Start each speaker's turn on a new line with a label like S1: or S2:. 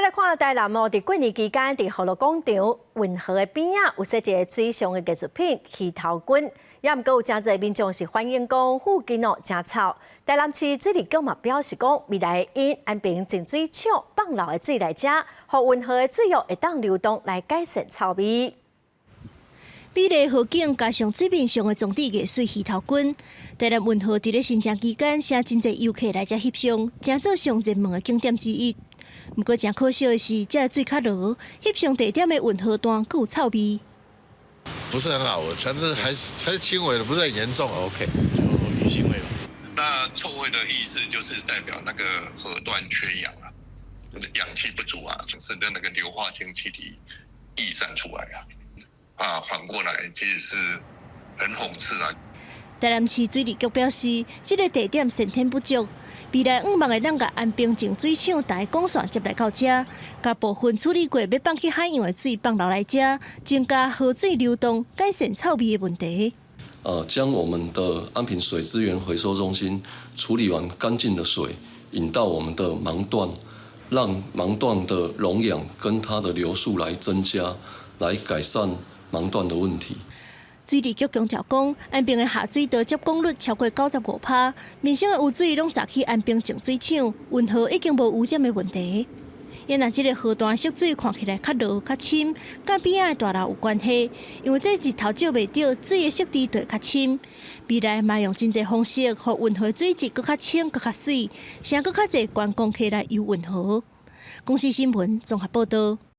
S1: 來看台南哦，佇過年期間，佇河樂廣場運河的邊仔有設一個水上的藝術品魚頭軍，也毋過有誠濟民眾是反映講附近哦誠臭。台南市水利局嘛表示講，未來會用安平淨水廠放流的水來遮，予運河的水域會當流動來改善臭味。
S2: 美麗河景加上水面上的裝置藝術魚頭軍，台南運河佇咧新正期間，吸真濟遊客來遮翕相，成做上熱門的景點之一。毋過，誠可惜的是，這個水較濁，翕相地點的運河段閣有臭味。
S3: 不是很好聞，但是還是輕微的，不是很嚴重。
S4: OK，就魚腥味吧。
S5: 那臭味的意思就是代表那個河段缺氧啊，氧氣不足啊，使得那個硫化氫氣體逸散出來啊。啊，反過來其實是很諷刺啊。
S2: 台南市水利局表示，這個地點先天不足，未來向望會當共安平淨水廠逐個管線接來到遮，共部分處理過欲放去海洋的水放流來遮，增加河水流動，改善臭味的問題。
S6: 將我們的安平水資源回收中心處理完乾淨的水，引到我們的盲段，讓盲段的溶氧跟它的流速來增加，來改善盲段的問題。
S2: 水利局強調講，安平的下水道接管率超過95%，民生的污水攏閘去安平淨水廠，運河已經無污染的問題。也若這個河段色水看起來較濁較深，佮邊仔的大樓有關係，因為這日頭照袂著，水的色調就會較深。未來嘛用真濟方式，予運河水質閣較清、閣較媠，吸閣較濟觀光客來遊運河。公視新聞綜合報導。